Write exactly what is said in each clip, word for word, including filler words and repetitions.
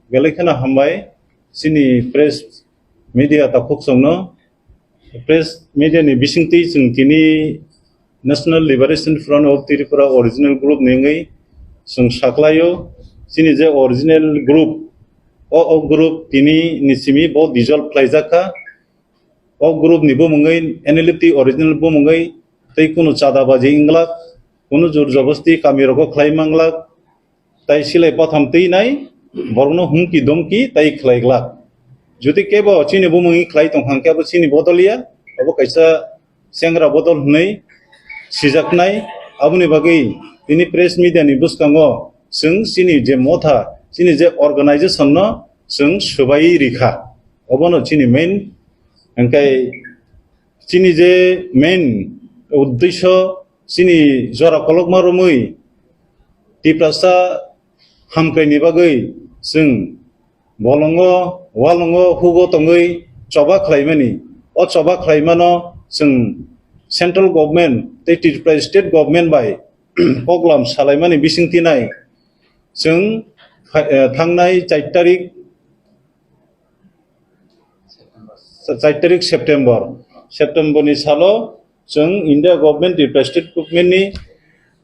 Belai kheno hambai chini press media takhuk chwngno. Press media ni bisingtwi chwng tini National Liberation Front of Tripura original group ni wngwi chwng saklaio. Chini je original group, o, o group tini ni simi bo dissolve khlaijak kha. O group ni bumungwi, N L F T original bumungwi tei kunu chadabaji wnglak, kunu jur jobosti kami rogo khlai manglak, tai silai patham twi nai, borokno humki domki tai khlai glak. Jodi kebo chini bumungwi khlai tong kha kebo chini bodol ya, abo kaisa chengra bodol hwnwi sijaknai. Aboni bagwi tini press media ni bwskango chwng chini je motha, chini je organization no chwng swbai rikha, obono chini main. Hingkai chini je main uddesyo chini jora kolokma romwi Tiprasa hamkraini bagwi chwng bolongo, walongo, hugo tongwi choba khlaimani. O choba khlaimano chwng central government tei Tripura state government bai koklam salaimani bising tinai chwng pha-, eh, thangnai char tarik, char tarik September, September ni salo chwng India government, Tripura state government ni,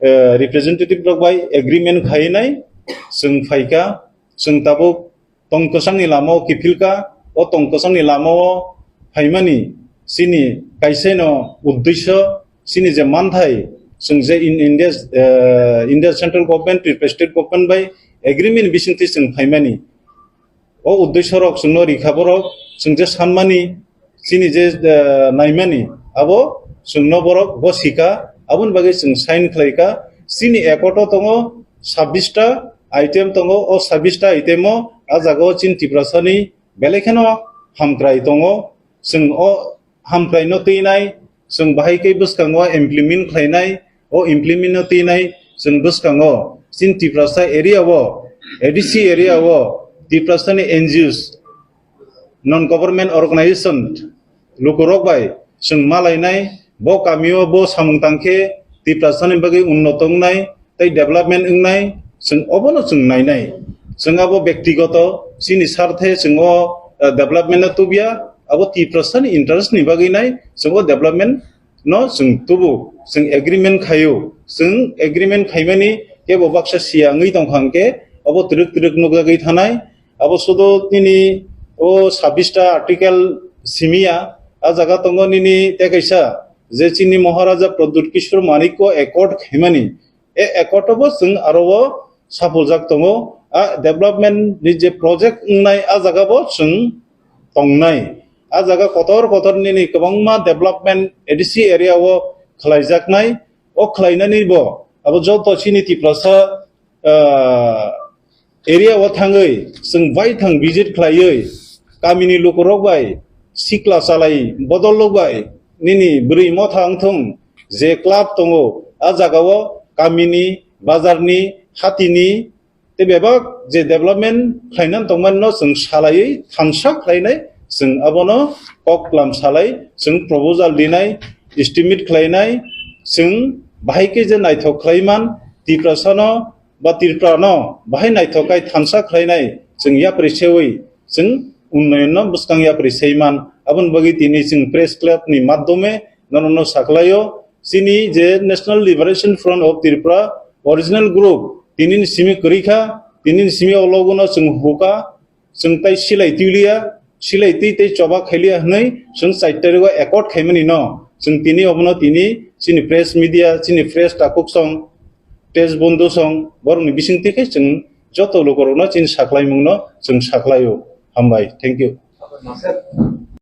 eh, representative rok bai agreement khainai chwng phaikha. Chwng tabuk tong kwchangni lamao kiphilkha. O tong kwchangni lamao phaimani chini kaiseno uddesyo, chini je manthai, chwng je in India, eh, India central government, Tripura state government bai agreement bisingtwi chwng phaimani. O uddesyo rok chwngno rikha borok, chwng je sanmani, chini je, eh, naimani, abo chwngno borok bo sika, aboni bagwi chwng sign khlaikha. Chini accord o tongo sabbish ta item tongo, o sabbish ta item o a jaga o chini Tiprasani belai kheno hamkrai tongo. Chwng o hamkraino twinai, chwng bahai khe bwskango implement khlainai, o implement no twinai chwng bwskango chini Tiprasa area o, A D C area o Tiprasani N G Os, non government organization, lukurok bai chwng malainai, bo kamio bo samung tangkhe Tiprasani bagwi unnoto wngnai, tei development wngnai, chwng obono chwng nainai. Chwng abo bektigoto chini sarthe chwng o, eh, development no tubya, abo Tiprasani interest ni bagwi nai chwng o development no chwng tubu, chwng agreement khaio. Chwng agreement khaimani kebo baksa siya wngwi tongkha hwnkhe abo twrwk twrwk nukjagwi thanai. Abo sudo nini o sabbish ta article simiya, a jaga tongo nini tei kaisa je chini Maharaja Pradyut Kishore Manikya accord khaimani, e accord o bo chwng aro o sapuljak tongo. A development ni je project wngnai a jaga bo chwng tongnai. A jaga kotor kotor nini kwbangma development A D C area o khlaijaknai, o khlainani bo abo joto chini Tiprasa, ah, area o thangwi chwng baithang visit khlaiwi kamini lukurok bai sikla chalai bodol rok bai nini bwrwi motha wngthung je club tongo a jaga o kamini, bazarni, hatini tei bebak je development khlainani tongmani no chwng salaiwi thansa khlainai, chwng abono kok lam salai, chwng proposal dinai, estimate khlainai, chwng bahai khe je naithok khlaiman Tiprasano ba Tripurano bahai naithok khai thansa khlainai chwng yapri sewi chwng unnoyonno bwskang yapri seiman. Aboni bagwi tini chwng press club ni madhyome norokno saklaio, chini je National Liberation Front of Tripura original group tini ni simi kwrwi kha, tini ni simi o logo no chwng hukha, chwng tai silai twi liya, silai twi tei choba khai liya hwnwi chwng char tarik o accord khaimani no chwng tini obono tini chini press media, chini press takhuk song, press bondhu song, borokni bisingtwi khe chwng joto lukurokno chini saklaimungno chwng saklaio. Hambai, thank you.